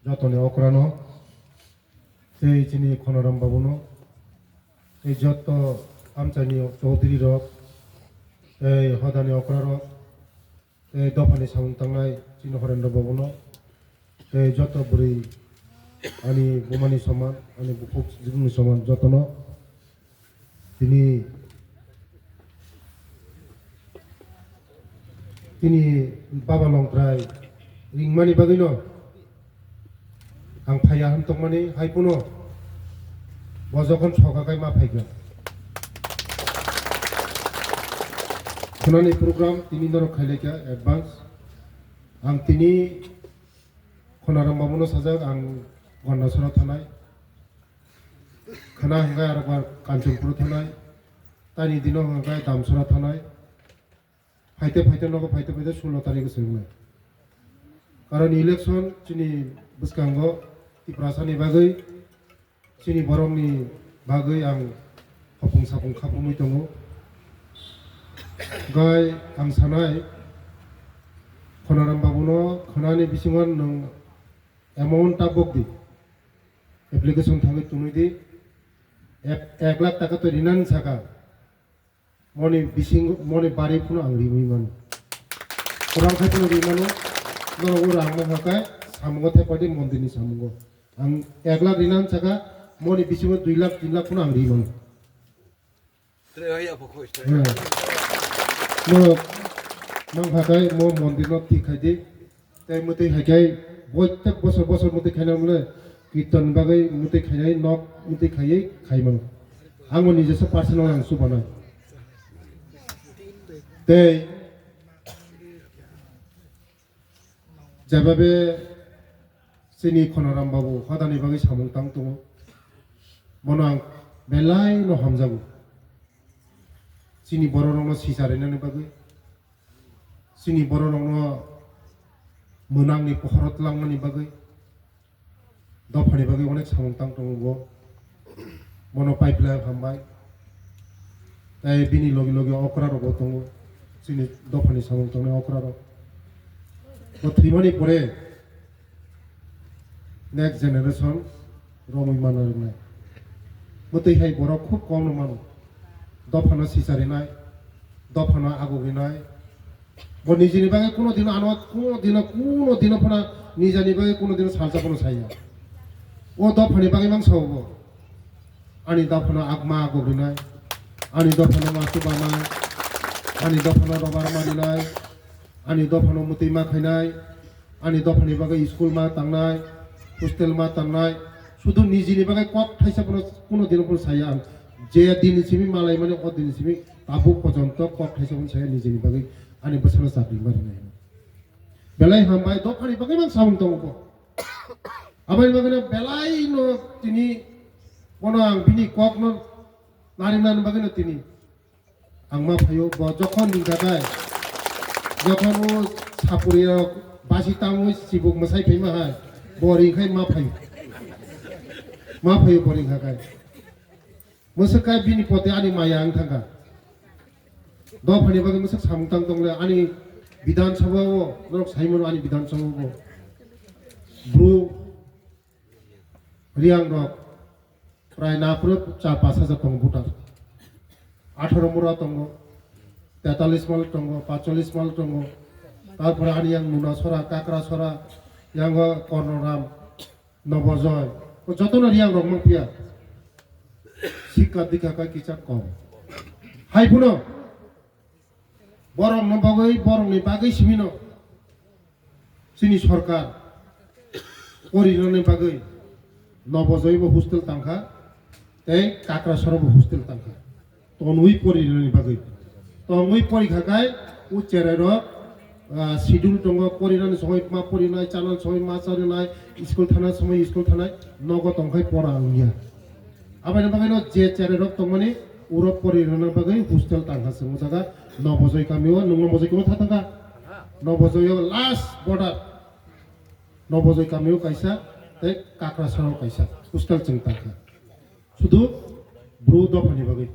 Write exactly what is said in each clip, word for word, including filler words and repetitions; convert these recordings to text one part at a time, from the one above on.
joto ni okra no, tei chini Khonaram babu no, tei joto amchai ni chowdhury rok, tei hoda ni okra rok, tei dopha ni samung tangnai chini Horendra babu no, tei joto bwrwi, ani buma ni soman, ani bukhuk jibung ni soman joto no, tini, tini baba longtrai ringmani bagwi no ang phaiya ham tongmani hai phano bo jokhon soka khai ma phaikha. Khunani program tini norok khailaikha advance. Ang tini Khonaram babu no sajak ang Gondasora thanai. Khna hwnkhe arokbar Kanchanpur thanai. Tani dino hwnkhe Damsora thanai. Phaite phaite nogo phaite phaite sullo tarikh se wngnai. Karon election chini bwskango Tiprasa ni bagwi, chini borok ni bagwi ang hopung sapung khapumwi tongo. Gai ang sanai, Khonaram babu no khnani bisingo nwng amount ta bok di. Application thangwi tunui di. Ek, ek lakh taka to rinani saka. Moni bising, moni bari phano ang riwi mano. Kwbang khai phano riwi mano. Norok o rang no hwnkhe samungo thepai di mondir ni samungo. Ang ek lakh rinani saka, moni bisingo dui lakh, tin lakh phano ang riwi mano. Tre hai apho khoi stai. Hmm. Norok mang kha khai mo mondir no thik khai di. Tei mwtwi hai khe boitek bosor bosor mwtwi khainai mole, kirton bagwi mwtwi khainai, nok mwtwi khaiwi khai mano. Ang o nijesa personal ang subanai. Tei jebabe chini Khonaram babu hodani bagwi samung tang tongo, bono ang belai no hamjago. Chini borok rokno sicharinani bagwi, chini borok rokno mwnangni pohoro tlangnani bagwi, dophani bagwi onek samung tang tongo bo. Bono pipeline hambai. Tei bini logi logi okra rokbo tongo. Chini dophani samung tangnai okra rok. Bo thwimani pore next generation romwi manna rwnai. Mwtwi hai borok khub kom no mano. Dophano sicharinai, dophano agogrinai. Bo nijini bagwi kuno dino ano, kuno dino, kuno dino phano nijani bagwi kuno dino salsa phano saya. O dophani bagwi mang sao bo. Ani dophano agma agogrinai, ani dophano ma chubanai, ani dophano robar marinai, ani dophano mwtwi ma khainai, ani dophani bagwi school ma tangnai, hostel ma tangnai, sudu nijini bagwi kok thaisa phano kuno dino phano saya ang. Je din simi malai mani o din simi tabuk porjonto kok thaisa phano saya nijini bagwi, ani bwsano chakri ma rinai. Belai hambai, dophani bagwi mang samung tongo bo. Aboni bagwino belai no tini bono ang bini kok no narinani bagwino tini ang ma phaio, bo jokhon ringkha khai, jokhon o sapuri rok basi tangwi chibuk mwsai phaima hai, bo ringkhai ma phaio. Ma phaio bo ringkha khai. Mwswk khe bini pote ani maya wng thangkha. Dophani bagwi mwswk samung tang tongle ani Bidhan Sabha o, norok saimano ani Bidhan Sabha o. Bru Riang rok prai naphuru char pash hajar tongo voter. Atharo mura tongo, tetalis mal tongo, pacholis mal tongo. Tarpore ani yang Nunasora, Kakrasora, yango Kornoram, Nobojoy, o jotono Riang rok mang phiya. Sikha dikha kha kisa kom. Hai phano borok no bagwi, borok ni bagwi simi no chini sorkar pori rwnani bagwi Nobojoy bo hostel tangkha, tei Kakrasora bo hostel tangkha. Tonwi pori rwnani bagwi. Tongwi pori kha khai, o cherai rok, ah, schedule tongo, pori rwnani somoi ma pori nai, chana somoi ma chana nai, school thana somoi school thanai, nogo tongkhai pora wngya. Aboni bagwi no je cherai rok tongmani, uro pori rwna bagwi hostel tangkha se, o jaga Nobojoy kami o, nwng Nobojoy kamo tha thangkha. Nobojoy o last border. Nobojoy kami o kaisa, tei Kakrasora o kaisa, hostel chwng tangkha. Sudu bru dophani bagwi.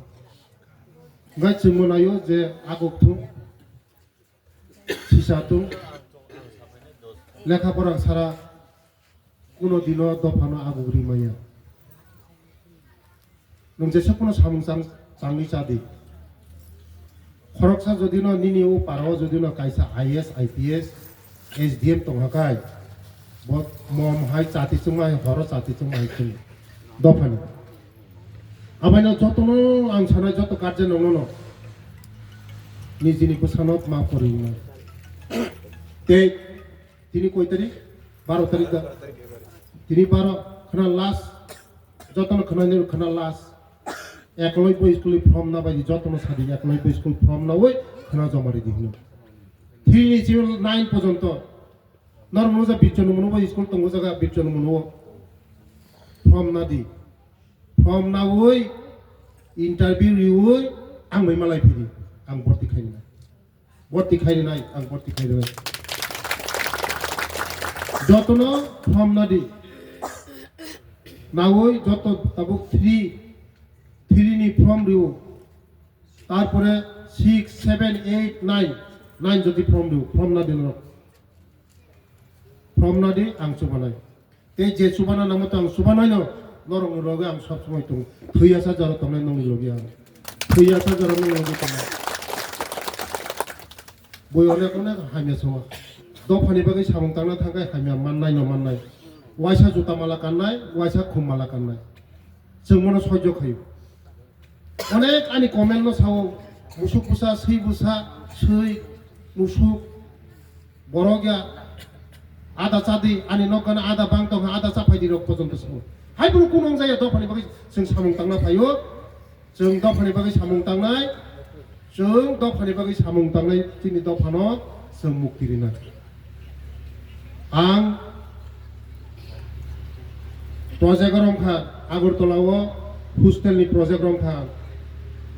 Gai chwngmo naio je aguk thung, sisa thung, lekha pora sara Kuno dino dopha no agung ri maya. Nung jesa kuno samung chang, changni chá di. Khoroksa jodi no nini o para o jodi no kaisa I A S, I P S, S D M tong ha khai, bo mom hai chati chungma hai horo chati chungma hai chung dopha ni. Abai no joto no ang sanai joto guardian rok no no nijini bwsa no ma pori nai. Tei tini koi tarik? Baro tarik da? Tini baro khna last. Joto no khna ni khna last. Ekoloi bo school ni form na bai di joto no sadi ekoloi bo school form na oi khna joma ri di hino. Three ni chini nine porjonto. Nor mano ja Birchanu mano bo school tongo jaga Birchanu mano o. Form na di. Form na oi interview ri oi ang bai malai phiri ang borti khai na. Borti khai rinai, ang borti khai rinai. Joto no form na di. Naoi joto tabuk three, three ni form ri o. Tarpore six, seven, eight, nine, nine jodi form ri o, form na di no. Form na di, ang chubanai. Tei je chubana nangmo tang chubanai no, norok ni loge ang sob somoi tong. Thoi asa jora tongnai nongni loge ang. Thoi asa jora nongni loge tongnai. Boi onek onek hamya sao. Dopha ni bagwi samung tangna thangkhai hamya mannai no mannai. Waisa juta mala kannai, waisa khum mala kannai. Chwng mono soijo khaio. Onek ani comment no sao, musuk bwsa, swi bwsa, swi, musuk, borok ya, ada chadi, ani nok gana ada bang tongha, ada chaphai di rok pojonto sao. Hai bru kuno wngjaya dopha ni bagwi chwng samung tangna phaio, chwng dopha ni bagwi samung tangnai, chwng dopha ni bagwi samung tangnai, chini dopha no chwng mukti rina. Ang project rong kha, Agartala o hostel ni project rong kha,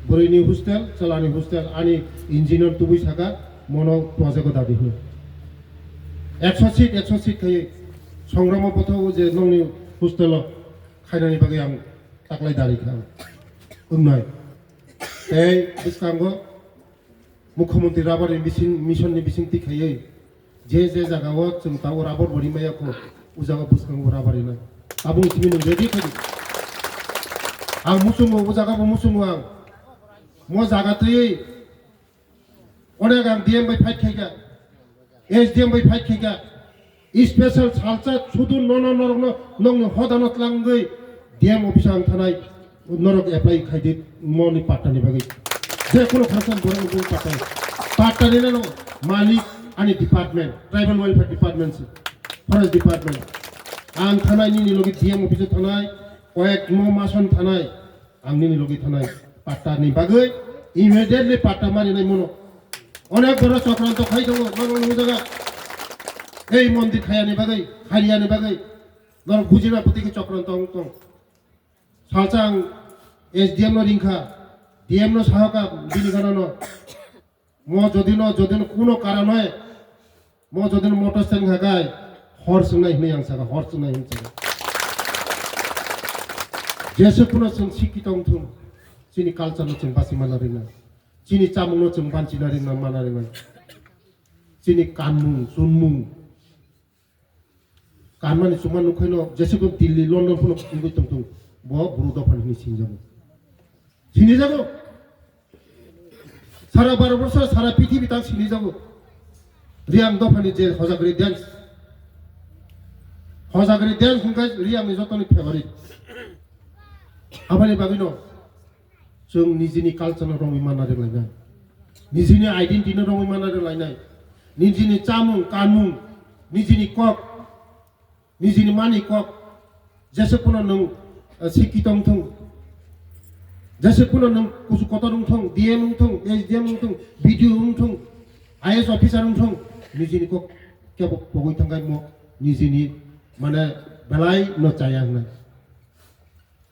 bwrwi ni hostel, chwla ni hostel, ani engineer tubui saka, mono project o dabi hwn. Ekso seat, ekso seat khai, songramo botho o je nongni hostel o khainani bagwi ang taklai dari kha. Wngnai. Tei bwskango Mukhyamantri Rabar ni bising, mission ni bising ti khaiwi, je je jaga o chwng tao rabar bo rimaya kho, o jaga bwskango rabar rinai. Tabuk simi nung ready khaidi. Ang muchungo, o jaga bo muchungo ang. Mo jaga twi onek ang D M bai fight khaikha, S D M bai fight khaikha. Special salsa sudu nono norokno nongni hodano tlangwi D M office ang thanai, norok apply khaidi moni patta ni bagwi. Je kono khoroksa borok ni patta. Patta ni nano malik ani department, tribal welfare department se, forest department. Ang thanai nini logi D M office thanai, koyek mo mason thanai. Ang nini logi thanai patta ni bagwi immediately patta mani nai mono. Onek boro chokranto khai tongo, mano ni jaga. Ei mondir khaya ni bagwi, khariya ni bagwi. Norok bujina phuti khe chokranto wng tong. Salsa ang S D M no ringkha, D M no sahaka bini gana no. Mo jodi no, jodi no kuno karon hai, mo jodi no motor stand hakai, hor swngnai hinwi ang saka, hor swngnai hinwi saka. Jese kuno chwng sikhi tong thung, chini culture no chwng basi mana ringnai, chini chamung no chwng banchina ringnai, mana ringnai, chini kanmung, chunmung, Kanmani chuma nukhai no, jese ko Delhi, London phuno wngwi tongthung, bo bru dopha ni hwnwi sinijago. Sinijago. Sara Bharat borsho, sara pithibi tang sinijago. Reang dopha ni je Hojagri dance. Hojagri dance hwnkhe Reang ni joto ni favorite. Aboni bagwi no. Chwng nijini culture no romwi manna rwlainai. Nijini identity no romwi manna rwlainai. Nijini chamung, kanmung, nijini kok, nijini mani kok. Jese kuno nwng, eh, sikhi tong thung. Jese kuno nwng kusu kotor wng thung, D M wng thung, S D M wng thung, B D O wng thung, I A S officer wng thung. Nijini kok kebo pogwi thangkhaimo, nijini mane belai no chaya wngnai.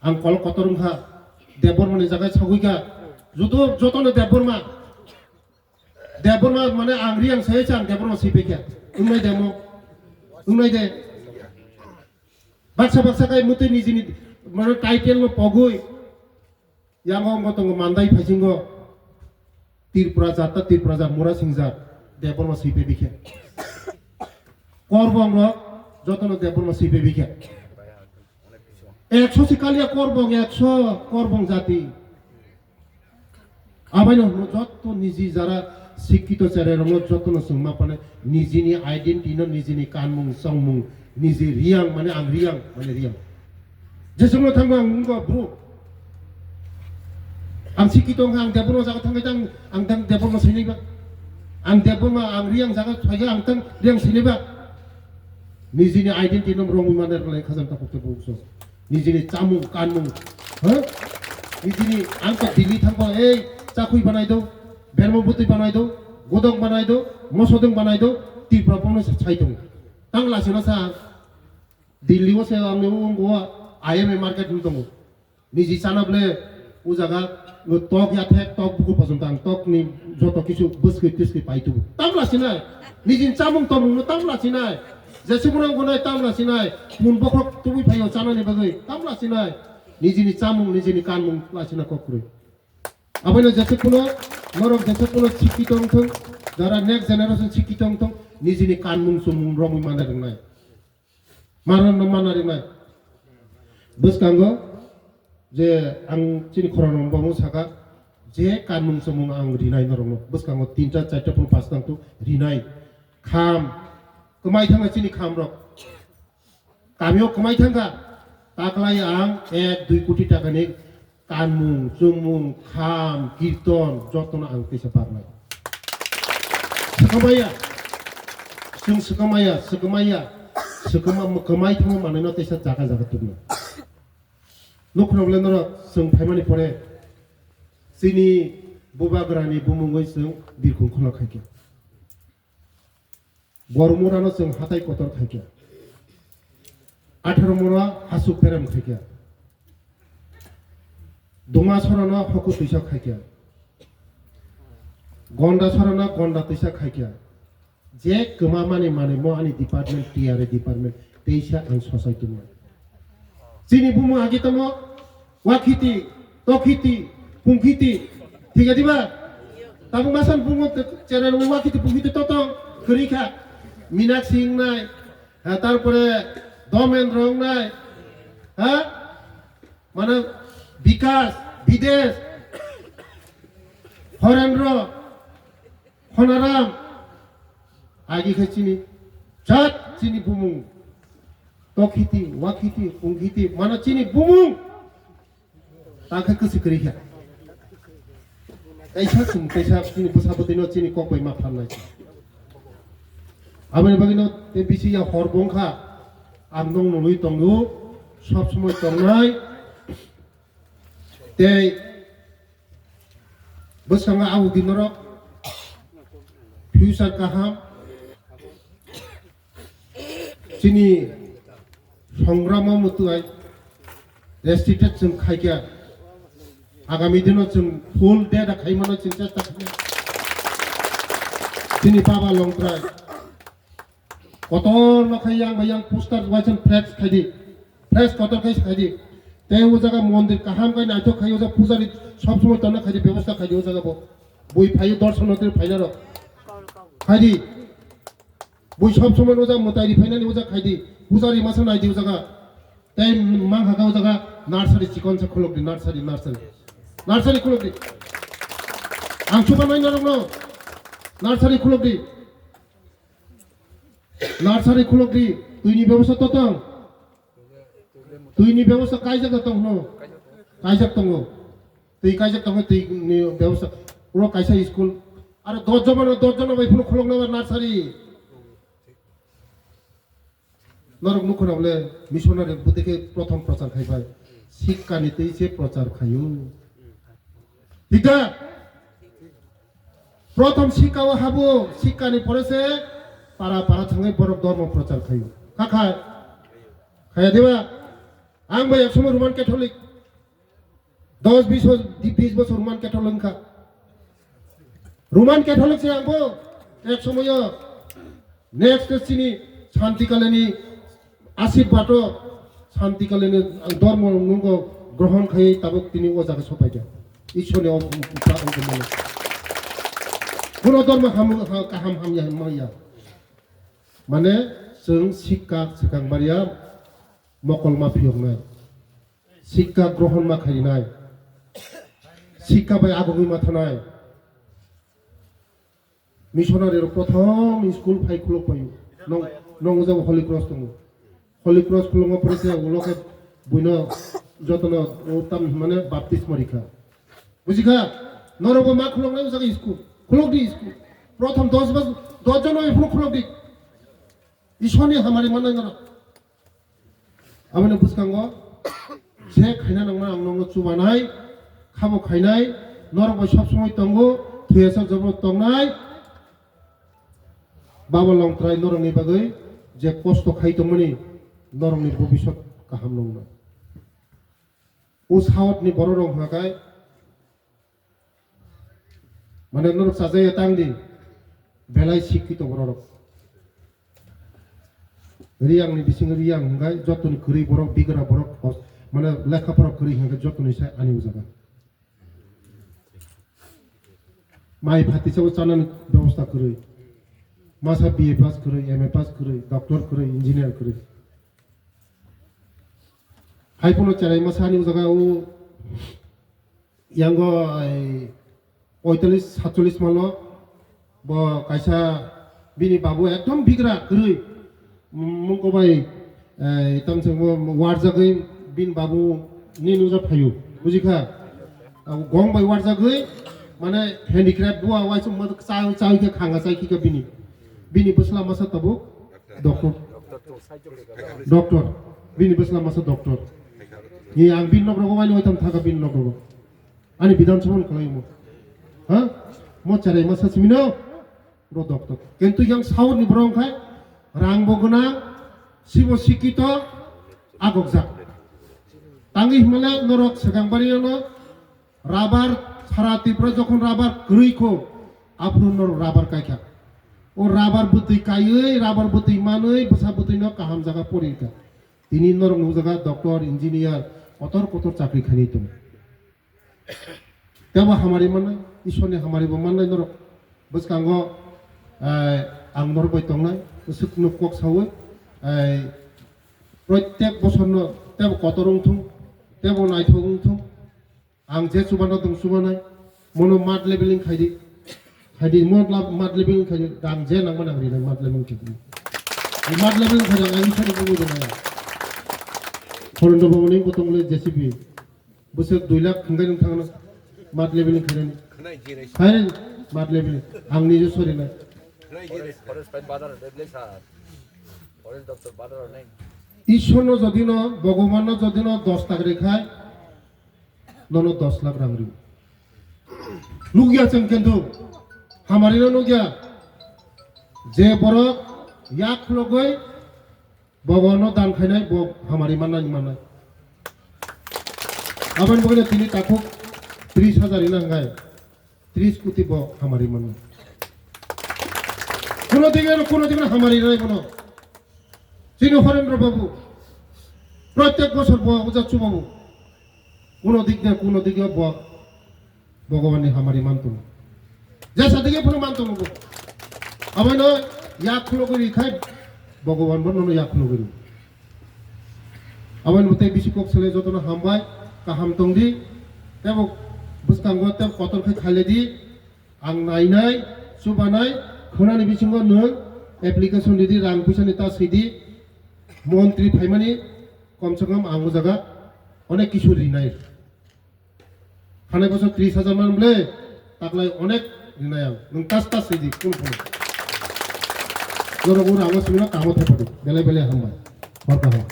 Ang kol kotor wngkha, Debbarma ni jaga sagwi kha. Joto, joto no Debbarma. Debbarma mane ang Reang sai se ang Debbarma swi pai kha. Wngnai de mo? Wngnai de. Baksa baksa khai mutwi nijini mane title no pogwi. Yang ong bo tongo Mandai phaisingo. Tripura jat ta Tripura jat, Murasing jat. Debbarma swi pai bi khe. Korbong rok, Joto no Debbarma sipaibi khe. Ekso si kaliya korbong, ekso korbong jati. Abai no hwno joto niji jara sikkito cherai rok no joto no chwng ma panai, nijini identity no, nijini kanmung, chongmung, niji Reang mane ang Reang, mane Reang. Jesung no thangma ang wngkha bru. Ang sikkito wngkha, ang Debbarma jaga thangkhe tang, ang tang Debbarma sinai ba. Ang Debbarma, ang Reang jaga phaikhe ang tang Reang sinai ba. Nijini identity no romwi manai rwlai khajam takhuk khe bukso. Nijini chamung, kanmung, ha? Nijini ang to Delhi thangba, ei, chakhui banai do, bermo bwtwi banai do, godok banai do, mosodwng banai do, Tripura bono sai tong. Tang lachina sa, Delhi o se ang ni wngkha I M A market hwn tongo. Niji chana ble, o jaga, no tok ya thek, tok bukur pajon tang, tok ni joto kisu bwskwi twiskwi pai tubu. Tamla sinai. Nijini chamung tomung no tamla sinai. Jese bono gonai tamla sinai. Pun bokhok tubui phaio chana ni bagwi tamla sinai. Nijini chamung, nijini kanmung la sina kok kwrwi. Aboino jese kuno, norok jese kuno sikki tong thung, jara next generation sikki tong thung, nijini kanmung chumung romwi mana ringnai. Mano no mana rinai. Bwskango je ang chini khorang rok bamung saka, je kanmung chumung ang rinai norok no. Bwskango tinta, charta, phone, pasta tu rinai. Kham, kwmai thangkha chini kham rok. Kamio kwmai thangkha. Taklai ang ek dui koti taka ni kanmung, chumung, kham, kirton, joto no ang teisa barnai. Swkamaiya, chwng swkamaiya, swkamaiya, swkama, kwmai thangma manwi no teisa jaga jaga tubnai. Nukhunok le norok chwng phaimani pore, chini bubagra ni bumungwi chwng birkhung khulak khaikha. Bormura no chwng hatai kotor khaikha. Atharo mura hasuk perem khaikha. Duma sora no hoku tuisa khaikha. Gonda sora no gonda tuisa khaikha. Je kwma mani manwi mo ani department, T R A department, teisa ang sosai tongma. Chini bumung agi tamo, Wakhiti, Tokhiti, Pungkhiti, thik adi ba? Tabuk masan bumung channel Wakhiti, Pungkhiti totong, kwrwi kha. Minakshi wngnai, ha, tarpore Domendro wngnai, ha? Mane Bikas, Bidesh, Horendro, Honaram, agi khe chini jat chini bumung. Tokhiti, Wakhiti, Pungkhiti, mano chini bumung. Ta khe kwswi kwrwi kha. Kaisa chwng kaisa chini bwsa bwtwi no chini kok bai ma pharlai. Aboni bagwi no tei bisi ya hor bongkha. Ang nong nungwi tongo, sob somoi tongnai. Tei bwskango abo di norok future kaham chini songramo mutuai restricted chwng khaikha. Agami dino chwng full day da khaimano chwng chesta khaikha. Chini baba longtrai. Kotor no khai yang bai yang poster waisang flex khai di. Flex kotor khai khai di. Tei o jaga mondir kaham khai naithok khai o jaga pujari sob somoi tongna khai di, bebosta khai di o jaga bo. Bui phai o dorshon no tei phaina rok. Khai di. Bui sob somoi o jaga mwtai ri phainani o jaga khai di. Pujari masa nai di o jaga. Tei mang hakha o jaga nursery chikon se khulok di, nursery, nursery. Nursery khulok di. Ang chuba nai norok no. Nursery khulok di. Nursery khulok di, twi ni bebosta to tong. Twi ni bebosta kaijak da tong no. Kaijak tongo. Twi kaijak tongo, twi ni bebosta. Oro kaisa school. Aro dos jona, dos jona bai phano khulok na nursery. Norok nukho na bole missionary bwtwi khe prothom prochar khai bai. Sikka ni twi se prochar khaio. Thik da? Prothom sikka o habo, sikka ni pore se para para thangwi borok dormo prochar khaio. Kha khai? Khaya diba? Ang bai ek somoy Roman Catholic. Dos bis, bis bosor Roman Catholic wngkha. Roman Catholic se ang bo ek somoy o. Next chini Santi Kale ni asirbad o, Santi Kale ni ang dormo nungko grohon khai tabuk tini o jaga sopai kha. Ishwar ni o, o, o, o, o, bono dormo ham, ha, kaham hamya hwnmaya. Mane, Chwng sikha swkang baria mokolma phiyoknai, sikha grohon ma khainai, sikha bai agogwi ma thanai. Missionary rok prothom school phai khulok pai ou. Nong, nong jabo Holy Cross tongo. Holy Cross khulokma pore se ulo khe buino jotono o tam mane baptismo rikha. Bujikha? Norokbo ma khuloknai ujaga school. Khulok di school. Prothom dos bas, dos jon bai phano khulok di. Isor ni hamari mannai norok. Aboni bwskango je khaina nangma ang nono chubanai, khabo khainai, norok bai sob somoi tongo, thuya sa jobo tongnai. Baba Longtrai norokni bagwi je kosto khai tongmani, norokni bobisot kaham nongna. O South ni borok rok hwnka khe, mane norok chajaya tang di, belai sikito borok rok. Reang ni bising Reang hwnka khe jotoni kwrwi borok, bigra borok, mane lekha pora kwrwi hwnka khe jotoni sai ani o jaga. Mai phatisa o chanani bebosta kwrwi. Masa B A pass kwrwi, M A pass kwrwi, doctor kwrwi, engineer kwrwi. Hai phano cherai masa ani o jaga o yango, ai, poitallis, satchollis malo bo kaisa bini babu ekdom bigra kwrwi. Mungko bai, eh, tam se bo warjagwi bini babu ni nuja phaio, bujikha? Abo gong bai warjagwi, mane handicraft bua waisuk ma chai chai khe khanga chai khika bini. Bini bwsla masa tabuk doctor. Doctor. Bini bwsla masa doctor. Ni ang bini nok rogo waini waitham thaka bini nok rogo. Ani Bidhan Sabha ni kwlaimo. Ha? Mo cherai masa simino. Ro doctor. Kintu yang South ni borok khai rang bo gwnang, sibo sikito, agokjak. Tangwi himale norok swkang bari no rubber sara Tripura jokhon rubber kwrwi kho, aphuru norok rubber kaikha. O rubber bwtwi kaiwi, rubber bwtwi manwi, bwsa bwtwi no kaham jaga pori kha. Tini norok nukjaga doctor, engineer, kotor kotor chakri khainai tongo. Tebo hamari mannai, Isor ni hamari bo mannai norok. Bwskango, eh, ang norok bai tongnai, bwswk no kok sawi, eh, protek bosor no tebo kotor wngthung, tebo naithok wngthung. Ang je chubano tong chubanai, mono mat leveling khai di, khai di, mo la-, mat leveling khai di, ang je nangma nang rinai mat leveling khai di. Mat leveling khai di, ang Isor ni bumung rinai. Horendra Babu ni bo tong le J C B. Bwswk dui lakh hwnkhai nwng thangna mat leveling khainani. Khainani mat leveling. Ang nije sori na. Isor no jodi no, Bhagwan no jodi no dos lakh ri khai, nono dos lakh rang ri. Nukya chwng kintu hamari no nukya. Je borok yak khulogwi Bhagwan no dan khainai bo hamari mannai ni mannai. Aboni bagwi no tini takhuk tris hajar ina hwnkhai tris koti bo hamari mannai. Kuno dike no, kuno dike no hamari rinai bono. Chini Horendra Babu, protek bosor bo uja chubabu. Kuno dike, kuno dike bo Bhagwan ni hamari man tongo. Jesa dike phano man tongo bo. Abono yak khulogwi ri khai Bhagwan bo nono yak khulogwi ri. Abono tei bisi kok sele jotono hambai, kaham tong di. Tebo bwskango tebo kotor khe khailai di. Ang nainai, chubanai, khonani bisingo nwng application ridi, rang puisa ni ta sidi, montri phaimani, komse kom ang o jaga onek kisu rinai. Thanai bosor tris hajar man ble, taklai onek rinai ang. Nwng tas tas sidi, kun kun. Norok ura amo simi no kamo thepadu. Belai belai hambai. Hor kaham.